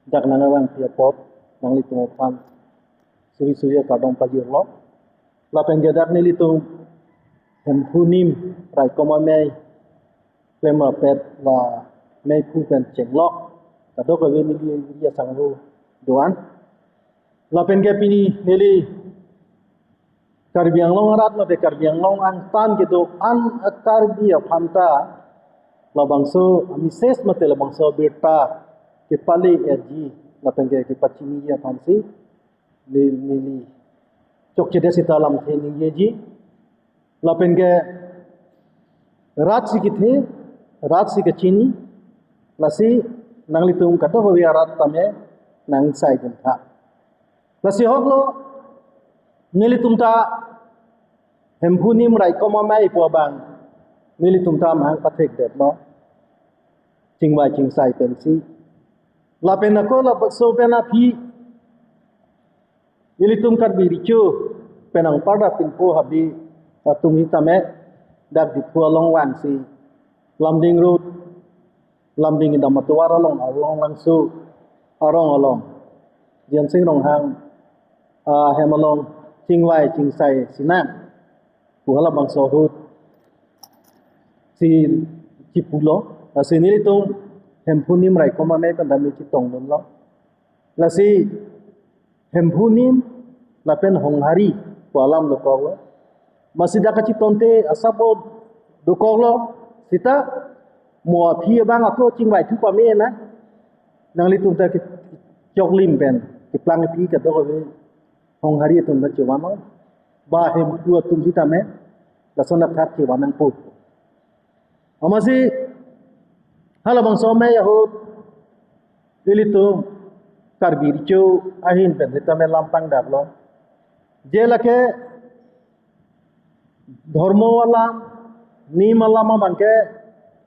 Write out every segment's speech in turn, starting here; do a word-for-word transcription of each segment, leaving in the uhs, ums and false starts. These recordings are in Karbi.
Dak nangvangpi apot nanglitum aphan suri suri akardom pajirlo. Lapen ke dak nelitum Hemphu Nim Raikom Amei klemrapet la meiphu pen chenglok kadokave neli area sangho do-an. Lapen ke pini neli Karbi Anglong arat mate Karbi Anglong angtan kedo-an a-Karbi aphan ta labangso a-message mate labangso abirta kepale-etji lapen ke kepachini aphansi neli, neli chokchedet sita lamthe ningjeji. Lapen ke rat si kethe, rat si kechini, lasi nanglitum kadokave arat tame nangsaidun tha. Lasi ahoklo nelitum ta Hemphu Nim Raikom Amei pu abang nelitum ta mahang pathekdetlo, chingvai chingsai pensi. Lapen ako laso pen aphi nelitum Karbi Recho pen angparda pinpo habe atum sitame dak Diphu along vangsi Lumding Road, Lumding Indam Atovar along, Arlong Langso arong along, Jensing Ronghang ahem along chingvai chingsai sinang pu halabangso ahut si chipulo. Lasi nelitum Hemphu Nim Raikom Amei pen tame chetongdunlo. Lasi Hemphu Nim lapen Honghari pu alam dokoklo. Masi dak kachetonte asap dokoklo sita mo aphi abang ako chingvaithu pame na. Nanglitum ta ke-, choklim pen keplang aphi kadokave Honghari atum ta chevan nang, ba Hemphu atum sitame lason athak chevan nangpo. Amatsi halabangso amei ahut ilitum Karbi Recho ahin pen sitame lam pangdaklo. Je lake dhormo alam, nim alam abangke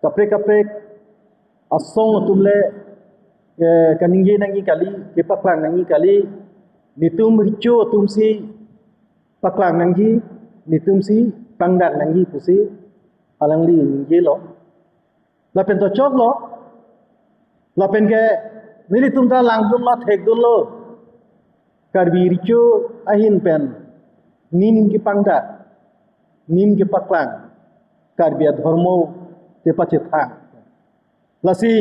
kaprek kaprek asong atum le, eh, kaningje nangji kali, kepaklang nangji kali, netum Recho atumsi paklang nangji, netumsi pangdak nangji pusi alangli ningjelo. Lapen to choklo, lapen ke nelitum ta langdunlo, thekdunlo. Karbi Recho ahin pen nim kepangdak, nim kepaklang, Karbi adhormo tepachethang. Lasi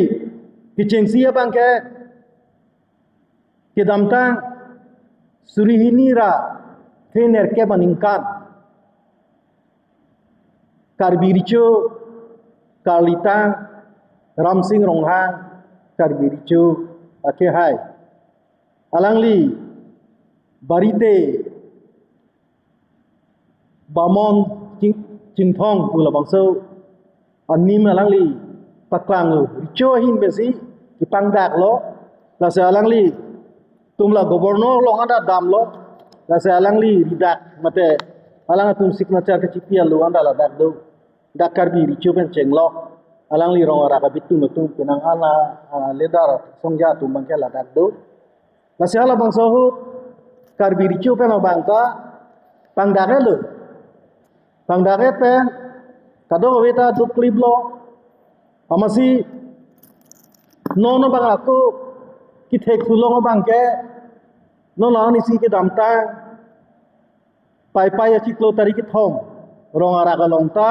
kechengsi abangke kedamtang suri hini ra thre nerkep aningkan Karbi Recho karlitang Ramsing Ronghang Karbi Recho akehai, alangli Barite Bamon Ching-, Chingthong pu labangso anim alangli paklanglo. Recho ahin pensi kepangdaklo. Lasi alanglitum la governor along anta damlo. Lasi alangli ridak mate alang atum signature kachipi alo anta ladak do. Dak Karbi Recho pen chenglok. Alangli rong arak abitum atum penang ana, ah, leader songja atum abangke ladak do. Lasi halabangso ahut Karbi Recho pen abang ta pangdak-etlo. Pangdak-et pen kadokave ta dukliplo. Amatsi non abang ako kethek thulong abangke non la-an isi kedamtang Paipai achiklo tarik kethom rong arak along ta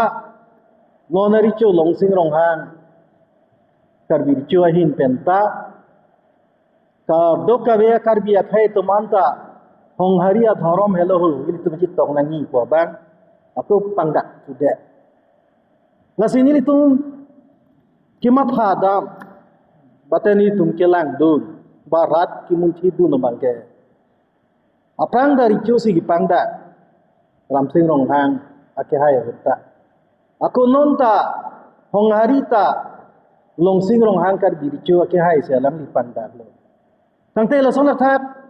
non a-Recho Longsing Ronghang Karbi Recho ahin pen ta kadokave Karbi akhei atum anta Honghari adhorom helo ho, ilitum chetong nangji pu abang ako pangdak thudet. Lasi nelitum kematha dam, bate nelitum kelangdun, ba rat kemunthidun abangke aphrang ta Recho si kepangdak Ramsing Ronghang akehai ahut ta. Ako non ta Honghari ta Longsing Ronghang Karbi Recho akehai si alangli pangdaklo. Tangte lason athak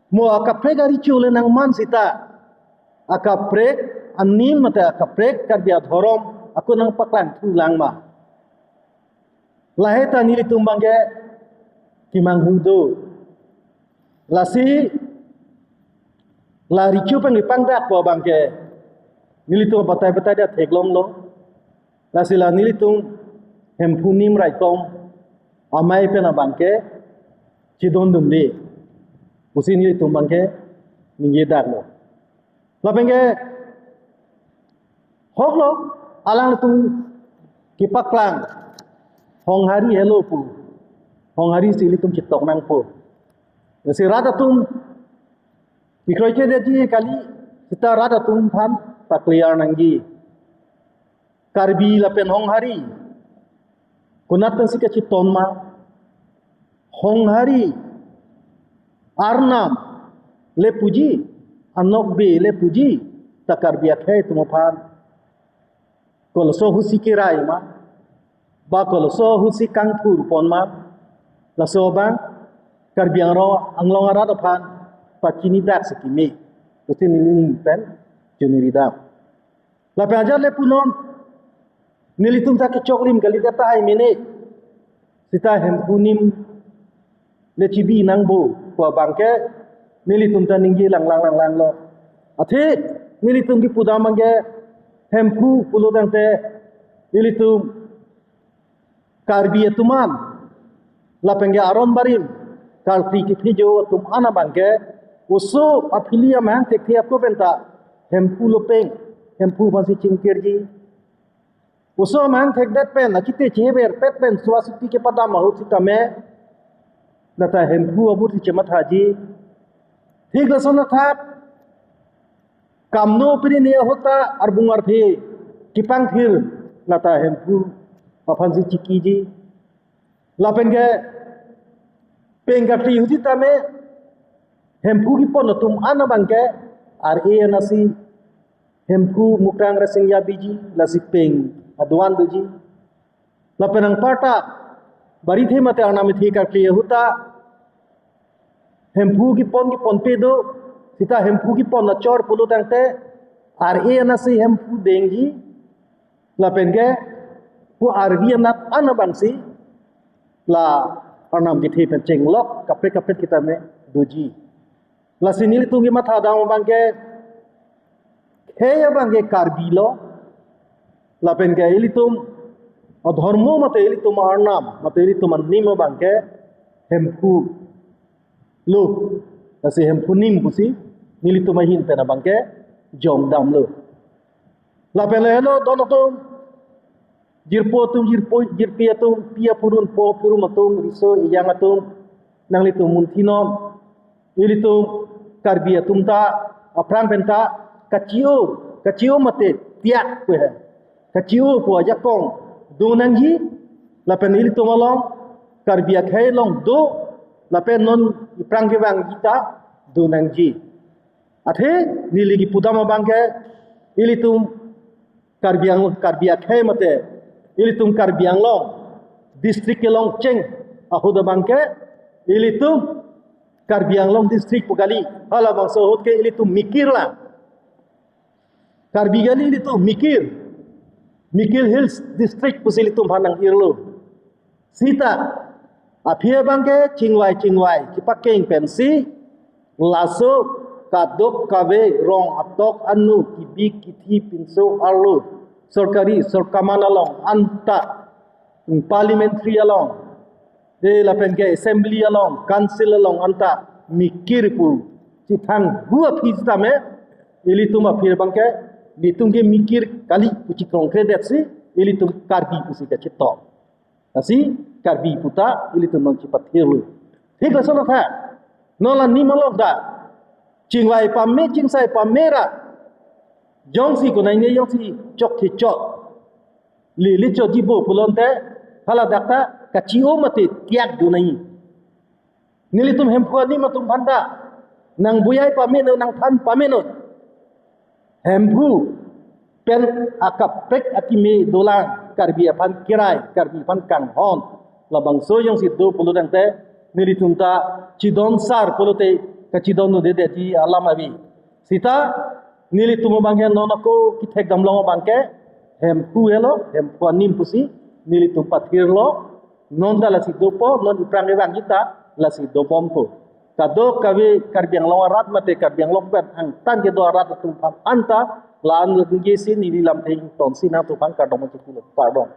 mo akaprek a-Recho le nangman sita akaprek anim mate akaprek Karbi adhorom ako nangpaklang thulang ma. Lahai ta nelitum abangke kemanghu do. Lasi la Recho pen kepangdak pu abangke nelitum batai batai ta theklonglo. Lasi la nelitum Hemphu Nim Raikom Amei pen abangke chedondunde pusi nelitum abangke ningjedaklo. Lapenke hoklo, alangtum kepaklang Honghari helo pu. Honghari si ilitum chetok nangpo. Lasi rat atum kekroikre detji kali, seta rat atum aphan pa-clear nangji. Karbi lapen Honghari konat pensi kacheton ma? Honghari, Arnam le puji, Anokbe le puji, ta Karbi akhei atum aphan koloso ahutsi kerai ma, ba koloso ahutsi kangthur pon ma, laso abang Karbi Anglong, Anglong arat aphan pachinidak si keme, pusi neli pen chiniridam. Lapen ajat le punon, nelitum ta kechoklim kalidet tahai mene, seta Hemphu anim le chibi nangpo pu abangke nelitum ta ningje langlang langlanglo. Athe nelitum kepudam abangke Hemphu pulo tangte ilitum Karbi atum an, lapenke aron barim, Karbi kephijo atum an abangke oso aphili amahang thekthe ako penta Hemphu lopeng, Hemphu aphansi chingkirji. Oso amahang thekdet pen, akithe cheheber pet pen suasiti kepadam ahut sitame, lata Hemphu abut si chemathaji. Thik lason athak, kamno pini ne ahut ta arbung arphe kepangthir, lata Hemphu aphansi chikiji. Lapenke peng katli ahut sitame Hemphu kepon atum an abangke ar-e anasi Hemphu Mukrang Rasinja biji, lasi peng aduan doji. Lapen anparta barithe mate arnam ithe karkli ahut ta Hemphu kepon keponpe do, seta Hemphu kepon achor pulo tangte ar-e anasi Hemphu dengji, lapenke pu arvi anat an abangsi la arnam kethe pen chenglok kaprek kaprek sitame doji. Lasi nelitum kemathadam abangke khei abangke Karbi lo, lapenke ilitum adhormo mate ilitum arnam mate ilitum anim abangke Hemphu lo. Lasi Hemphu anim pusi nelitum ahin pen abangke jongdamlo. Lapen le helo don atum, jirpo atum, jirpo, jirpi atum, pi apurun po apurun atum, riso ejang atum, nanglitum munthi non. Ilitum Karbi atum ta aphrang penta kachi-o, kachi-o mate tiak pu he, kachi-o pu ajakong do nangji. Lapen ilitum along Karbi akhei along do, lapen non iphrang kevangji ta do nangji. Athe neli kepudam abangke ilitum Karbi Ang-, Karbi akhei mate ilitum Karbi Anglong district kelong cheng ahut abangke ilitum Karbi Anglong district pu kali, halabangso ahut ke ilitum mikir lang. Karbi kali ilitum mikir. Mikir Hills District pusi ilitum aphan nang-irlo. Seta aphi abangke chingvai chingvai kepakeng pensi laso kadokave rong atok anu, kibik kithi pinso arlo, sorkari sorkaman along anta, parliamentary along, eh, lapenke assembly along, council along anta mikir pu chethang hu aphi sitame ilitum aphi abangke nelitum ke mikir kali pu chikrong kredetsi ilitum Karbi pusi kachetok. Lasi Karbi pu ta ilitum non chepathirlo. Thik lason athak, non la anim along ta chingvai pame, chingsai pame ra, jongsi konai ne jongsi chokche chok, lili chotji bo pulote, hala dak ta kachi-o mate tiak do nangji. Nelitum Hemphu anim atum aphan ta nang buyai pame non, nang than pame non. Hemphu pen akaprek akeme dolang, Karbi aphan kerai, Karbi aphan kanghon. Labangso jongsi do pulo tangte nelitum ta chedon sar pulote kachedondundedetji alam ave. Seta nelitum abangke non ako kethekdam long abangke Hemphu helo, Hemphu anim pusi nelitum pathirlo. Non ta lasi dopo, non iphrang kevangji ta lasi dobompo. Kadokave Karbi Anglong arat mate Karbi Anglong pen angtan kedo arat atum aphan anta la-an lagi si neli lamthe ingtonsi nangtum aphan kardom chikilo, kardom.